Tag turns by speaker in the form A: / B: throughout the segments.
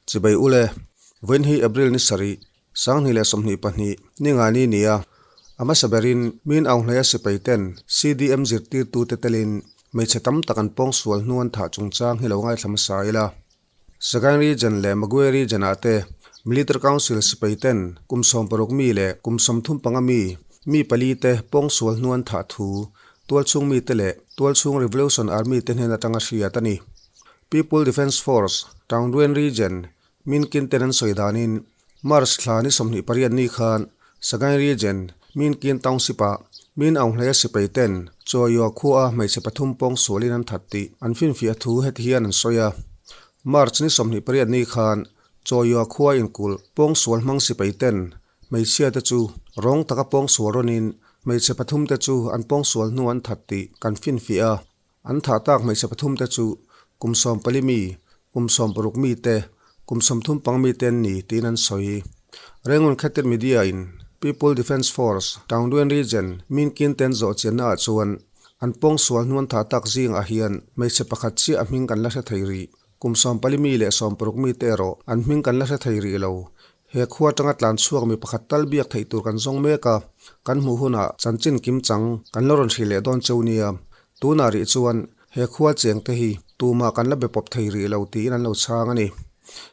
A: Chibai ule, vawiin hi April ni sarih, 2022, ni nga ni nia. A hmasa berin Min Aung Hlaia sipai ten CDM zirtirtute telin hmeichhe tam tak an pawngsual hnu an thah chungchang hi lo ngaithla hmasa ila. Sagaing Region leh Magway Region ah te Military Council sipai ten kum 60 mi leh kum 35 mi, mi pali te pawngsual hnu an thah thu tualchhung mite leh tualchhung Revolution Army te hnen atanga hriat a ni. People Defence Force, Taungduen Region, Minkin ten an sawi danin March thla ni 28 ni khan Sagaing Region, Minkin Township ah Min Aung Hlaia sipai ten Chaw Yua khua a hmeichhe pathum pawng sualin an that tih an finfiah thu heti hian an sawi a. March ni 28 ni khan Chaw Yua khua inkulh pawng sual hmang sipai ten hmeichhia te chu rawng taka pawng sual rawnin hmeichhe pathum te chu an pawng sual hnu an that tih kan finfiah a. An thah tak hmeichhe pathum te chu kum 14 mi, kum 60 mi te, kum 35 mi te an ni tiin an sawi. Rangoon Khatir Media in People Defence Force, Taungduen Region, Minkin te an zawh chianna ah chuan an pawngsual hnu an thah tak zingah hian hmeichhe pakhat chiah a hming kan la hre thei rih. Kum 14 mi leh 60 mi te erawh an hming kan la hre thei rih lo. He khua atanga tlan chhuak mi pakhat tal biak theih tur kan zawng mek a, kan hmuh hunah chanchin kim chang kan la rawn hrih leh dawn cheu nia. Tunah rih chuan he khua cheng te hi tumah kan la be pawp thei rih lo tiin an lo chhang a ni.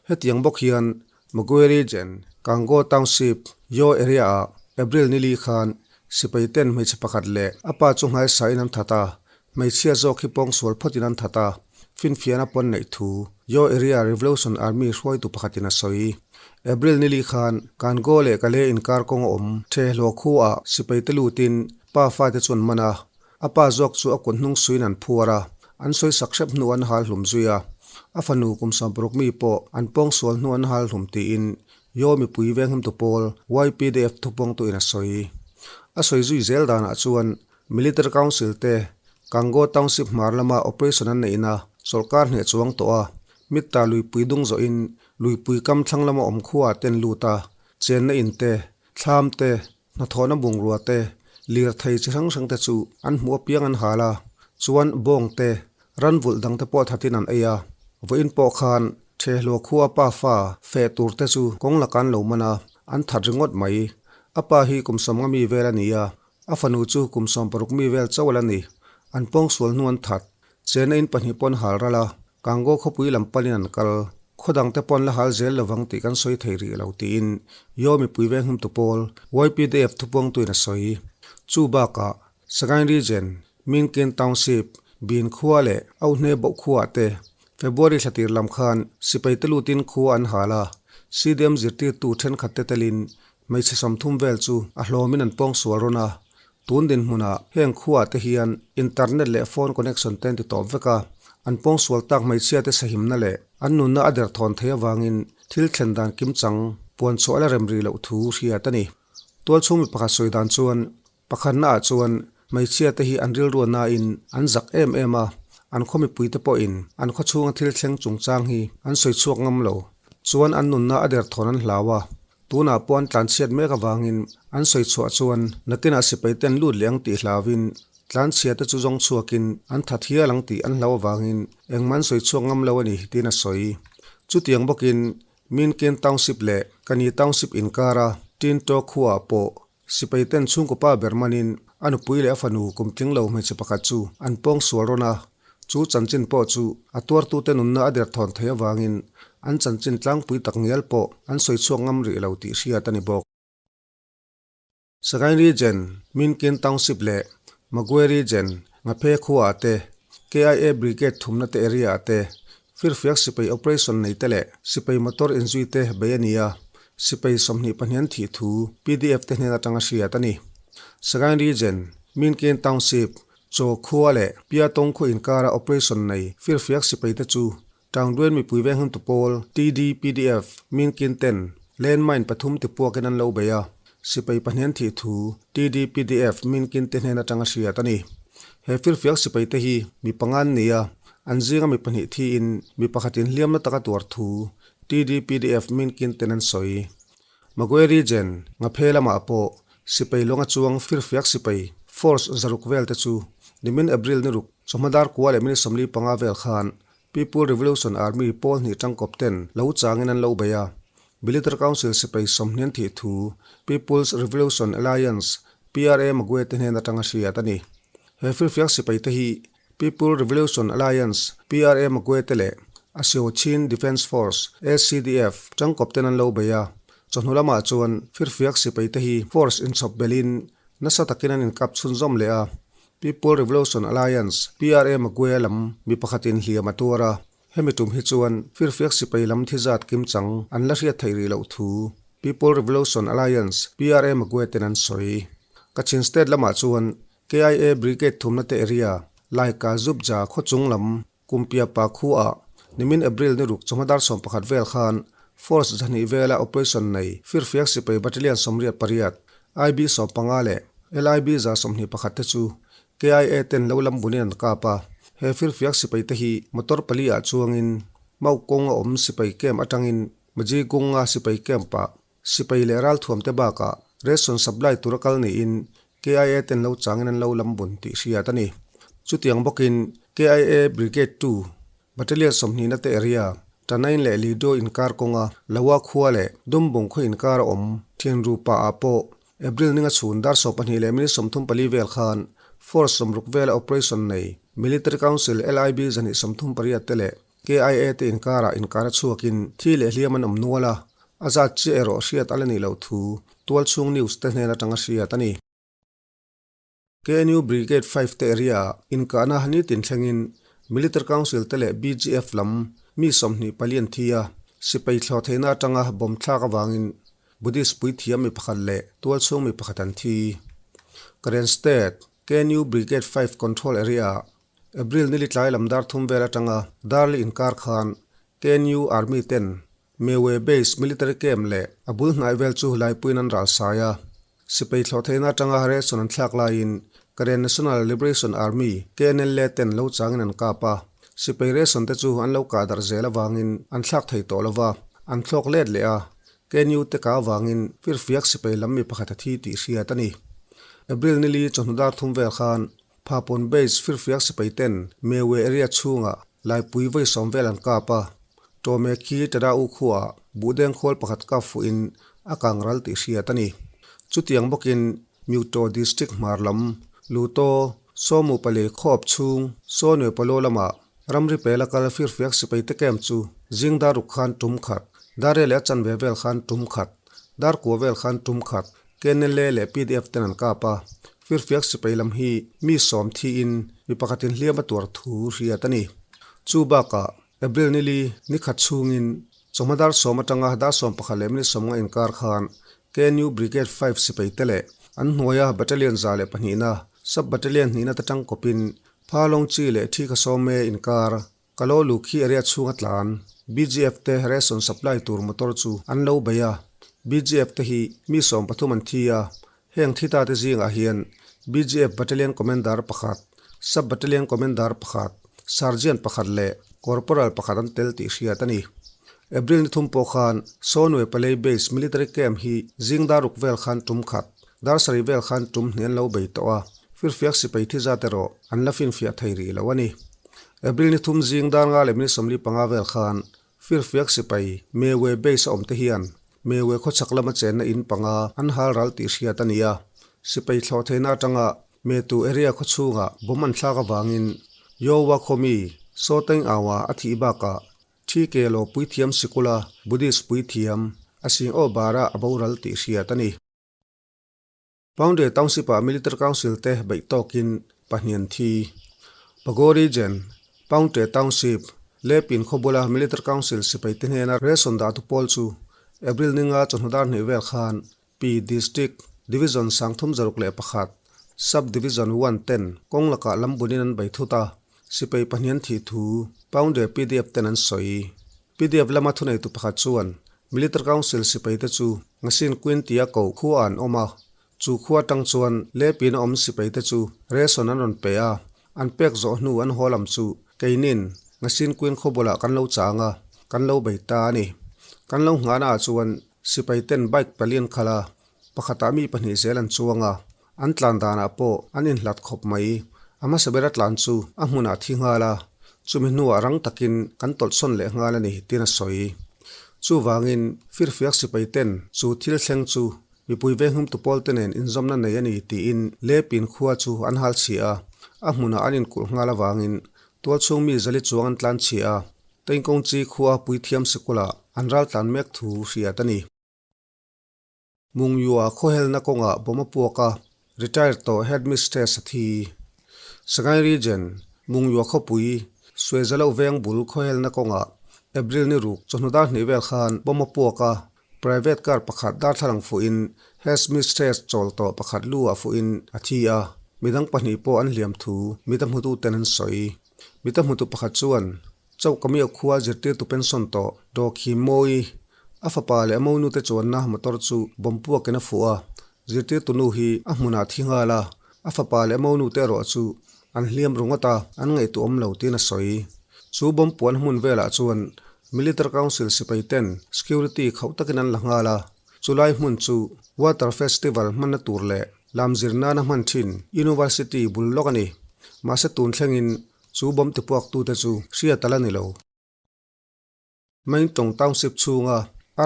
A: Hetiang bawk hian Magway Region, Kango Township, Yaw area ah April ni li khan sipai ten hmeichhe pakhat leh a pa chu nghaisa in an that a, Hmeichhia zawk hi pawngsual phawtin an that a, finfiahna pawn neih thu Yaw Area Revolution Army hruaitu pakhatin a sawi. April ni li khan Kango leh Kale inkar kawng a awm Thehhlawh khuaah sipaite lutin pa fate chu an man a, a pa zawk chu a kut hnung suiin an phuar a, an sawi sak hrep hnu an hal hlum zui a, a fanu kum 60 mi pawh an pawngsual hnu an hal hlum tiin Yaw mipui venghimtu pawl YPDF thupawngtuin a sawi. A sawi zui zel danah chuan Military Council te Kango Township hmar lama operation an neihna sawrkar hneh chuang tawh a, Mitta luipui dung zawhin luipui kam thlang lama awm khua ten lut a, chenna in te, thlam te, hnathawhna bungrua te, lirthei chi hrang hrang te chu an hmuh apiang an hal a, chuan bawng te, ran vulh dang te pawh thatin an ei a, vawiin pawh khan Thehhlua khua pa fa feh tur te chu kawng laka an lo man a, an that ringawt mai. A pa hi kum 50 mi vel a ni a, A fanu chu kum 60 mi vel chauh a la ni. An pawngsual hnu an that. Chena in pahnih pawn hal ral a, Kango khawpui lam panin an kal. Khaw dangte pawn la hal zel lovang tih kan sawi thei rih lo tiin Yaw mipui venghimtu pawl YPDF thupuangtuin a sawi. Chu bakah Sagaing Region, Minkin Township, Bin khua leh Auhne Boh khuaah te February thla tir lam khan sipai te lutin khua an hal a, CDM zirtirtu thenkhat te telin Hmeichhe 30 vel chu a hlawmin an pawngsual rawn a, tun dinhmunah heng khuaah te hian internet leh phone connection te an ti tawp vek a, an pawngsual tak hmeichhia te sahimna leh an nunna a derthawn thei avangin thil thlen dan kimchang puan chhuah la rem rih loh thu hriat a ni. Tualchhung mi pakhat sawi dan chuan pakhatna ah chuan hmeichhia te hi an rilruah nain an zak em em a, an khaw mipui te pawhin an khaw chhunga thil thleng chungchang hi an sawi chhuak ngam lo chuan an nunna a derthawn an hlau a, Tunah pawh an tlanchhiat mek avangin an sawi chhuah chuan nakinah sipai ten lut leh ang tih hlauin tlanchhia te chu zawng chhuakin an that hial ang tih an hlau avangin engmah an sawi chhuak ngam lo a ni tiin a sawi. Chutiang bawkin Minkin Township leh Kani Township inkara Tinto khuaah pawh sipai ten chhungkaw pa ber manin a nupui leh a fanu kum tling lo hmeichhe pakhat chu an pawng sual rawn a, Chu chanchin pawh chu a tuartute nunna a derthawn thei avangin an chanchin tlangpui tak ngial pawh an sawi chhuak ngam rih lo tih hriat a ni bawk. Sagaing Region, Minkin Township leh Magway Region, Ngaphe khuaah te, KIA Brigade thumna te area-ah te, firfiak sipai operation nei te leh sipai motor inzui te bei a ni a, sipai 22 an thih thu PDF te hnen atanga hriat a ni. Sagaing Region, Minkin Township, Chaw khua leh Piatawng khaw inkara operation nei firfiak sipai te chu Taungduen mipui venghimtu pawl, TDPDF, Minkin ten landmine pathum ti puakin an lo bei a, sipai pahnih an thih thu TDPDF, Minkin te hnen atanga hriat a ni. He firfiak sipai te hi mi panga an ni a, an zinga mi pahnih thiin mi pakhatin hliamna taka tuar thu TDPDF, Minkin ten an sawi. Magway Region, Ngaphe lamah pawh sipai lawnga chuang firfiak sipai force zaruk vel te chu nimin April ni ruk chawhma dar kua leh minute 45 vel khan People Revolution Army pawl hnih tangkawp ten lo changin an lo bei a. Military Council sipai sawmhnian thih thu People's Revolution Alliance, PRA, Magwe te hnen atanga hriat a ni. He firfiak sipai te hi People Revolution Alliance, PRA, Magwe te leh Asio Chin Defence Force, ACDF, tangkawp ten an lo bei a. Chawhnu lamah chuan firfiak sipai te hi force inchhawp belhin nasa takin an inkap chhunzawm leh a. People Revolution Alliance, PRA, Magwe lam mi pakhatin hliam a tuar a. Hemi tum hi chuan firfiak sipai lam thi zat kim chang an la hriat theih rih loh thu People Revolution Alliance, PRA, Magwe ten an sawi. Kachin State lamah chuan KIA Brigade thumna te area, Laika Zupja khaw chung lam Kumpiapa khuaah nimin April ni ruk chawhma dar 11 vel khan Force zahnih vela operation nei firfiak sipai Battalion 88, IB 15 leh LIB 121 te chu KIA ten lo lam bunin an kap a. He firfiak sipai te hi motor pali ah chuangin Mau kawng a awm sipai camp atangin Maji Gunga sipai camp ah sipai leh ralthuam te bakah ration supply tura kal niin KIA ten lo changin an lo lam bun tih hriat a ni. Chutiang bawkin KIA Brigade 2 Battalion 20 na te area Tanain leh Lido inkar kawnga Loa khua leh Dumbung khaw inkar a awm Thinrupa ah pawh April ninga chhun dar 12 leh minute 34 vel khan Force 60 vela operation nei Military Council LIB 238 te leh KIA te inkarah inkar a chhuakin thi leh hliam an awm nual a, a zat chiah erawh hriat a la nih loh thu tualchhung news te hnen atanga hriat a ni. KNU Brigade 5 te area-ah inkahna nitin thlengin Military Council te leh BGF lam mi 24 an thi a, sipai thlawh theihna atanga bomb thlak avangin Buddhist puithiam mi pakhat leh tualchhung mi pakhat an thi. Karen State, KNU Brigade 5 Control Area-ah April nili tlai lam dar thum vel atanga Darli inkar khan KNU Army ten Mewe Base Military Camp leh a bul hnai vel chu laipuiin an ral sai a. Sipai thlawh theihna atanga ration an thlak laiin Karen National Liberation Army, KNLA, ten lo changin an kap a. Sipai ration te chu an lo kah darh zel avangin an thlak thei tawh lova, an thlawk let leh a. KNU te kah avangin firfiak sipai lam mi pakhat a thi tih hriat a ni. April nili chawhnu dar thum vel khan Phapon Base firfiak sipai ten Mewe area chhungah laipui vawi sawm vel an kap a, Tawme khi Tada U khuaah buhdeng khawl pakhat kap fuhin a kang ral tih hriat a ni. Chutiang bawkin Myuto District hmar lam Luto Sawmu Palei khawp chhung Sawnwe Palo lamah ramri pela kal firfiak sipai te camp chu zing dar ruk khan tum khat, dar leh a chanve vel khan tum khat, dar kua vel khan tum khat, KNLA leh pdf ten an kap a, firfiak sipai lam hi mi sawm thiin mi pakhatin hliam a tuar thu hriat a ni. Chu bakah April nili ni khat chhungin chawhma dar sawm atanga dar 11 leh minute 50 inkar khan KNU Brigade 5 sipai te leh an hnuaia Battalion 102na Sub Battalion hnihna te tang kawpin Phalong Chi leh Thi Khasawme inkar Kalo lu khi area chhunga tlan BGF te ration supply tur motor chu an lo bei a, BGF te hi mi 13 an thi a, heng thi ta te zingah hian BGF Battalion Commander pakhat, Sub Battalion Commander pakhat, Sergeant pakhat leh Corporal pakhat an tel tih hriat a ni. April ni thum pawh khan Sawnwe Palei Base Military Camp hi zing dar ruk vel khan tum khat, dar sarih vel khan tum hnih an lo bei tawh a, firfiak sipai thi zat erawh an la finfiah thei rih lo a ni. April ni thum zing dar nga leh minute 45 vel khan firfiak sipai Mewe Base a awm te hian Mewe khawchhak lama chenna in panga an hal ral tih hriat a ni a, sipai thlawh theihna atanga Metu area khawchhungah bomb an thlak avangin Yowa khawmi Sawteng Awa a thih bakah Thi ke lo puithiam sikula Buddhist puithiam a sing aw bara a boral tih hriat a ni. Boundary Township-ah Military Council te beih tawkin pahnih an thi. Pago Region, Boundary Township, Lepin khaw bula Military Council sipai te hnena ration dahtu pawl chu April ninga chawhnu dar hnih vel khan Pi District, Division 361, Sub Division 1 ten kawng lakah lam bunin an bei thut a, sipai pahnih an thih thu Boundary PDF ten an sawi. PDF lama thuneitu pakhat chuan Military Council sipai te chu Ngasin Queen tia koh khua an awm a, chu khua atang chuan Lepin a awm sipai te chu ration an rawn pe a, an pek zawh hnu an haw lam chu keinin Ngasin Queen khaw bulah kan lo chang a, kan lo bei ta a ni. Kan lo nghahna ah chuan sipai ten bike pali an khalh a, pakhatah mi pahnih zel an chuang a, an tlan danah pawh an inhlat khawp mai. A hmasa bera tlan chu a hmunah thi nghal a. Chumi hnuah rang takin kan tawlhsawn leh nghal a ni, tiin a sawi. Chuvangin, firfiak sipai ten chu thil thleng chu mipui venghumtu pawl te nen inzawmna nei a ni tiin Lepin khua chu an hal chhia a, a hmunah an inkulh nghal avangin tualchhung mi zali chuang an tlan chhia a, Tengkawngchi khua puithiam sikulah an raltlan mek thu hriat a ni. Mungyua khawhelna kawngah bawm a puak a, retire tawh headmistress a thi. Sagaing Region, Mungyua khawpui, Suezalo veng bul khawhelna kawngah April ni ruk chawhnu dar hnih vel khan bawm a puak a, private car pakhat darthlalang fuhin headmistress chawl tawh pakhat lu ah fuhin a thi a, midang pahnih pawh an hliam thu mita hmututen an sawi. Mita hmutu pakhat chuan Chauhkamiah khua zirtirtu pension tawh Daw Khim Mawi, a fapa leh a monute chuanna motor chu bomb puakin a fuh a, zirtirtu nu hi a hmunah thi nghal a, a fapa leh a monute erawh chu an hliam ru ngawt a, an ngaihtuah awm lo tiin a sawi. Chu bomb puan hmun velah chuan Military Council sipai ten security khauh takin an la nghal a, chulai hmun chu Water Festival hmanna tur leh lam zir nana hman thin University bul lawk a ni. Mahse tun thlengin Chu bomb tipuaktute chu hriat a la ni lo. Maintong Township chhunga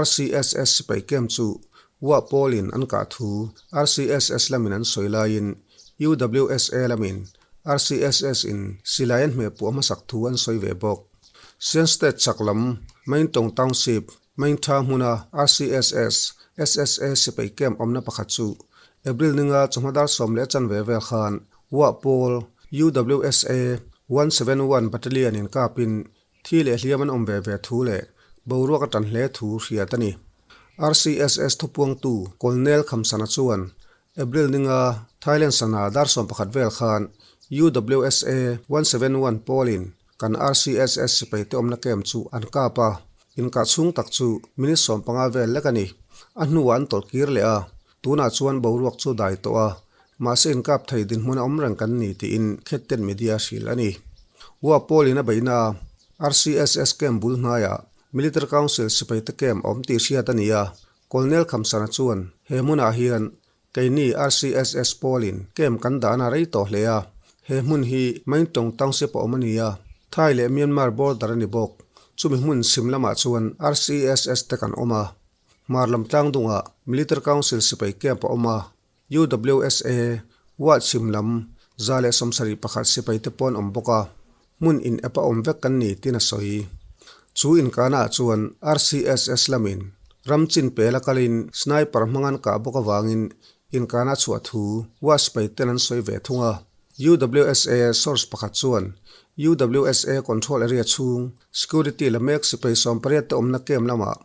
A: RCSS sipai camp chu Wah pawlin an kah thu RCSS lamin an sawi laiin UWSA lamin RCSS in silai an hmehpuah hmasak thu an sawi ve bawk. Sian State chak lam Maintong Township Maintha hmuna RCSS SSA sipai camp awmna pakhat chu April ninga chawhma dar 10:15 vel khan Wah pawl UWSA 171 Battalion in kapin thi leh hliam an awm ve ve thu leh boruak a tan hle thu hriat a ni. RCSS thupuangtu Colonel Khamsana chuan April ninga Thailand sana dar 11 vel khan UWSA 171 pawlin kan RCSS sipai te awmna camp chu an kap a, inkah chhung tak chu minute 15 vel lek a ni. A hnuah an tawlh kir leh a, tunah chuan boruak chu dai tawh a, mahse inkap thei dinhmun a awm reng kan ni tiin Khetten Media hrilh a ni. Ua pawlin a beihna a, RCSS camp bul hnaiah Military Council sipai te camp a awm tih hriat a ni a, Colonel Khamsana chuan he hmunah hian keini RCSS pawlin camp kan dahna rei tawh hle a, he hmun hi Maintong Township a awm a ni a, Thai leh Myanmar border a ni bawk. Chumi hmun chhim lamah chuan RCSS te kan awm a, Hmar lam tlangdungah Military Council sipai camp a awm a, UWSA, Wah chhim lam 171 sipai te pawh an awm bawk a, hmun in app a awm vek kan ni tiin a sawi. Chu inkahnaah chuan RCSS lamin ram chin pela kalin sniper hmang an kah bawk avangin inkahna a chhuah thu Wah sipai ten an sawi ve thung a. UWSA source pakhat chuan UWSA control area chhung security la mek sipai 18 te awmna camp lamah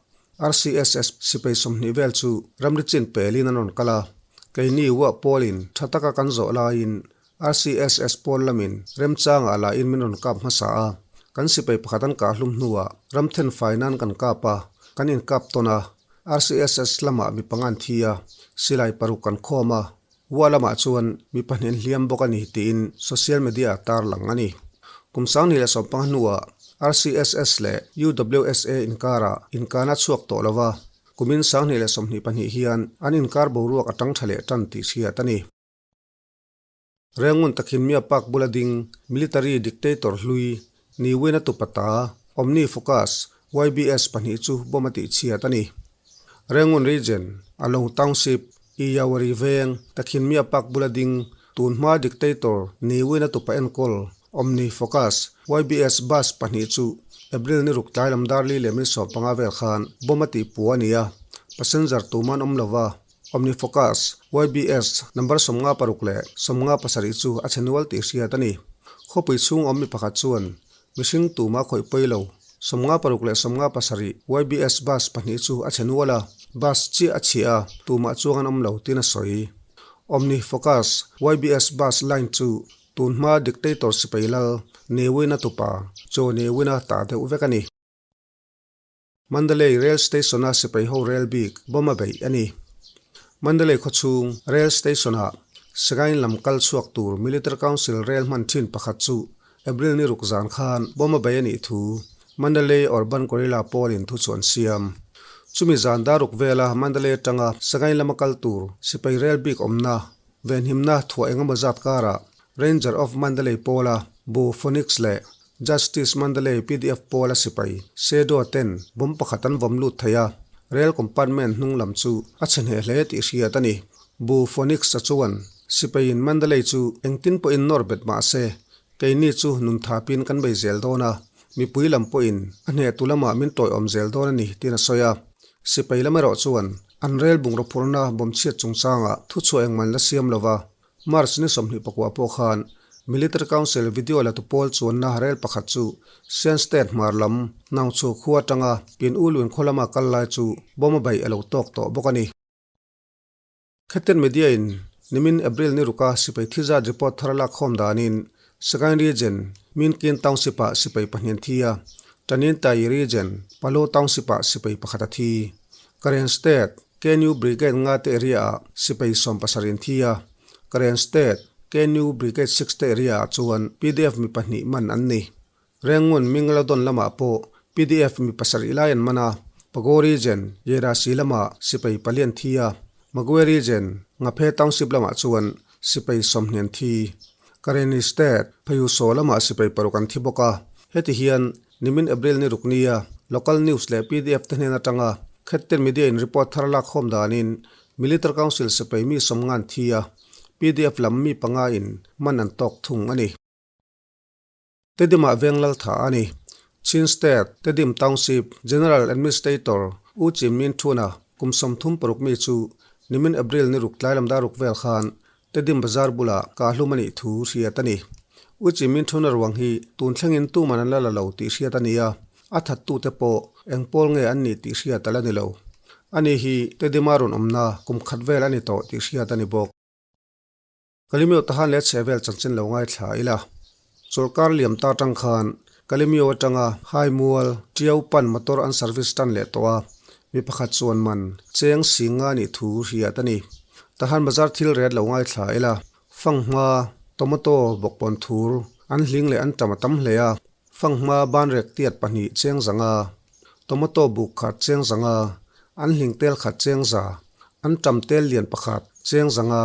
A: RCSS sipai 20 vel chu ramri chin pelin an rawn kal a, keini Wah pawlin tha taka kan zawh laiin RCSS pawl lamin remchangah lahin min rawn kap hmasa a, kan sipai pakhat an kah hlum hnuah ram then fai nan kan kap a, kan inkap tawn a, RCSS lamah mi panga an thi a, silai paruk kan khawm a, Wah lamah chuan mi pahnih an hliam bawk a ni tiin social media a tarlang a ni. Kum 2015 hnuah RCSS leh UWSA inkarah inkana chhuak tawh lo va, kumin 2022 hian an inkar boruak a tang tha leh tan tih hriat a ni. Rengun takin Mia Park bula ding military dictator hlui Ni Win a tupata Omni Focus YBS pahnih chu bomb a tihchhiat a ni. Rengun Region, Along Township, Iyawari veng, Takhin Mia Park bula ding tunhma dictator Ni Win a tupa enkawl Omni Focus YBS bus pahnih chu April ni ruk tlai lam dar li leh minute 15 vel khan bomb a tihpua a ni a, passenger tuman awm lova. OmniFocus, YBS, number 56 leh 57 chu a chhe nual tih hriat a ni. Khawpui chhung awm mi pakhat chuan mihring tuma khawih pawi lo 56 leh 57 YBS bus pahnih chu a chhe nual a, bus chiah a chhiah a, tumah chuang an awm lo tiin a sawi. OmniFocus, YBS bus line chu tunhma dictator sipai lal Ne Win-a tupa Chaw Ne Win-a tah deuh vek a ni. Mandalay Rail Station-a sipai ho rel bik bomb a beih a ni. Mandalay khawchhung Rail Station-ah Sagaing lam kal chhuak tur Military Council rel hman thin pakhat chu April ni ruk zan khan bomb a beih a nih thu Mandalay Urban Guerrilla pawlin thu chu an siam. Chumi zan dar ruk vela Mandalay atanga Sagaing lama kal tur sipai rel bik awmna venhimna thuah engemaw zat karah Ranger of Mandalay pawla Bu Phoenix leh. Justice Mandalay pdf pawla sipai Sedo ten bomb pakhat an vawm lut thei a, rel compartment hnung lam chu a chhe hneh hle tih hriat a ni. Bu Phoenix-a chuan sipaiin Mandalay chu engtin pawhin nawr bet mah se, keini chu nun thapin kan bei zel dawn a, mipui lam pawhin a hnehtu lamah min tawiawm zel dawn a ni tiin a sawi a. Sipai lam erawh chuan an rel bungraw phurna bomb chhiat chungchangah thuchhuah engman la siam lova, March ni 24 pawh khan Military Council video la tu pawl chuanna rel pakhat chu Shan State hmar lam Naungchu khua atanga Pin U Lwin khaw lama kal lai chu bomb a beih a lo tawk tawh bawk a ni. Kheten Media in nimin April ni ruka sipai thi zat report thar lak khawm danin Sagaing Region, Minkin Township ah sipai pahnih an thi a, Taninthayi Region, Palo Township ah sipai pakhat a thi. Karen State, KNU Brigade nga te area ah sipai 70 an thi a, Karen State, KNU Brigade 6 te area ah chuan pdf mi pahnih man an ni. Rengun Mingaladon lamah pawh pdf mi pasarih lai an man a, Pago Region, Yerasi lamah sipai pali an thi a, Magwe Region, Ngaphe Township lamah chuan sipai 20 an thi. Karenni State, Phayusaw lamah sipai paruk an thi bawk a, heti hian Nimin April ni ruk nia local news leh pdf te hnen atanga Khetten Media in report thar lak khawm danin Military Council sipai mi 90 an thi a, pdf lam mi panga in man an tawk thung a ni. Tedim-ah veng lal tha a ni. Chin State, Tedim Township General Administrator U Chin Min Thuna kum 36 mi chu nimin April ni ruk tlai lam dar ruk vel khan Tedim Bazar bulah kahhlum a nih thu hriat a ni. U Chin Min Thuna ruang hi tun thlengin tuman an la la lo tih hriat a ni a, a thattute pawh eng pawl nge an nih tih hriat a la ni lo. Ani hi Tedima rawn awmna kum khat vel a ni tawh tih hriat a ni bawk. Kalimio tahan leh chhehvel chanchin lo ngaithla ila. Chawlhkar liam ta atang khan Kalimio atanga Haimual, Tiau pan motor an service tan leh tawh a, mi pakhat chuan man cheng sing nga nih thu hriat a ni. Tahan bazar thil ret lo ngaithla ila. Fanghma, tomato, bawkbawn thur an hling leh an tam a tam hle a. Fanghma banrek tiat pahnih cheng zanga, tomato buk khat cheng zanga, an hling tel khat cheng za, an tam tel lian pakhat cheng zanga,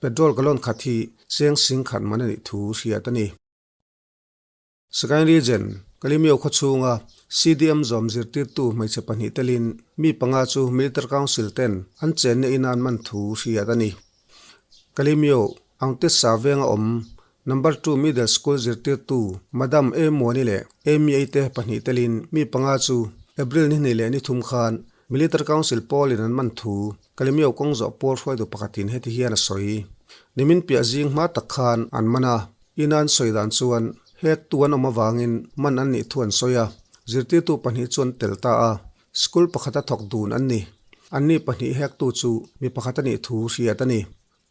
A: petrol gallon khat hi cheng sing khat man a nih thu hriat a ni. Sagaing Region, Kalimyo khaw chhunga CDM zawm zirtirtu hmeichhe pahnih telin mi panga chu Military Council ten an chenna ina an man thu hriat a ni. Kalimyo, Angtesa venga awm Number two Middle School zirtirtu Madam A Muani leh Amy A te pahnih telin mi panga chu April ni hnih leh ni thum khan Military Council pawlin an man thu Kalemyo kawng zawh pawl hruaitu pakhatin heti hian a sawi. Nimin piah zing hma tak khan an man a, ina an sawi dan chuan hektu an awm avangin man an nih thu an sawi a, zirtirtu pahnih chu an tel ta a, school pakhata thawk dun an ni. Anni pahnih hektu chu mi pakhat a nih thu hriat a ni.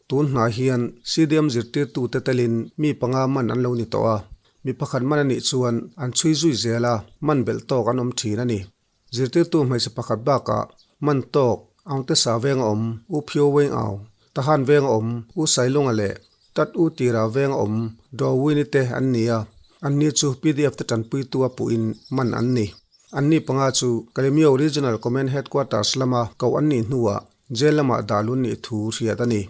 A: Tun hnai hian CDM zirtirtute telin mi panga man an lo ni tawh a, mi pakhat man a nih chuan an chhui zui zel a, man belh tawk an awm thin a ni. Zirtirtu hmeichhe pakhat bakah man tawk Aungte Sa venga awm U Phio Weng Au, Tahan venga awm U Sailunga leh Tat U Tira venga awm Do Wini te an ni a, anni chu pdf te tanpuitu a puhin man an ni. Anni panga chu Kalemyo Regional Command Headquarters lama koh an nih hnuah Jail lamah dah lun nih thu hriat a ni.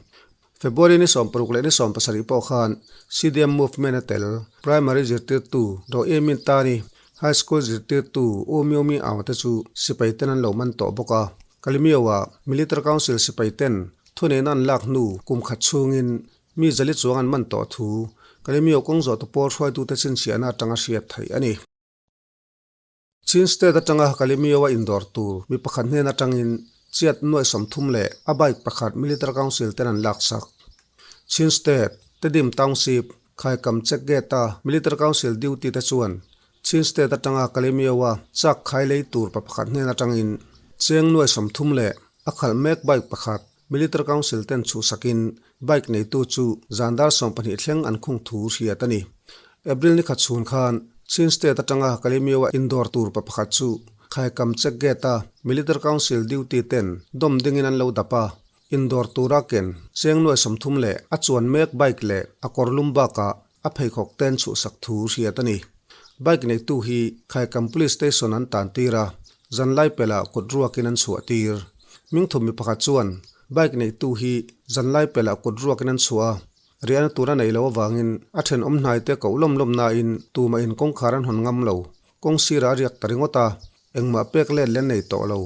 A: February ni 16 leh ni 17 pawh khan CDM Movement a tel Primary zirtirtu Do E Min Tani, High School zirtirtu U Myo Mi Aung te chu sipai ten an lo man tawh bawk a. Kalemyo-ah Military Council sipai ten thuneihna an lak hnu kum khat chhungin mi zali chuang an man tawh thu Kalemyo kawng zawhtu pawl hruaitute chhinchhiahna atanga hriat theih a ni. Chin State atanga Kalemyo-a indawr tur mi pakhat hnen atangin chiat nuaih 30 leh a bike pakhat Military Council ten an laksak. Chin State, Tedim Township, Khaikam Check Gate-a Military Council duty te chuan Chin State atanga Kalemyo-a chak khai lei tur pa pakhat hnen atangin cheng nuaih 30 leh a khalh mek bike pakhat Military Council ten chhuhsakin bike neitu chu zan dar 12 thleng an khung thu hriat a ni. April ni khat chhun khan Chin State atanga Kalemyo-a indawr tur pa pakhat chu Khaikam Check Gate-a Military Council duty ten dawm dingin an lo dap a, indawr tura ken cheng nuaih 30 leh a chuan mek bike leh a kawr lum bakah a pheikhawk ten chhuhsak thu hriat a ni. Bike neitu hi Khaikam Police Station an tan tir a, zanlai pelh ah kut ruakin an chhuah tir. Mingthum mi pakhat chuan bike neitu hi zanlai pelh ah kut ruakin an chhuah a. Riahna tur a neih loh avangin a thenawm hnaite koh lawm lawm nain tumah in kawngkhar an hawn ngam lo. Kawng sirah a riak ta ringawt a, engmah pek let leh nei tawh lo.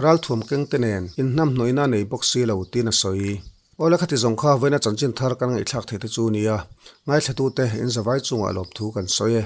A: Ralthuam keng te nen inhnamhnawihna a nei bawk si lo tiin a sawi. Awle khati zawng kha vawiina chanchin thar kan ngaihthlak theih te chu nia, ngaithlatute in zavai chungah lawmthu kan sawi e.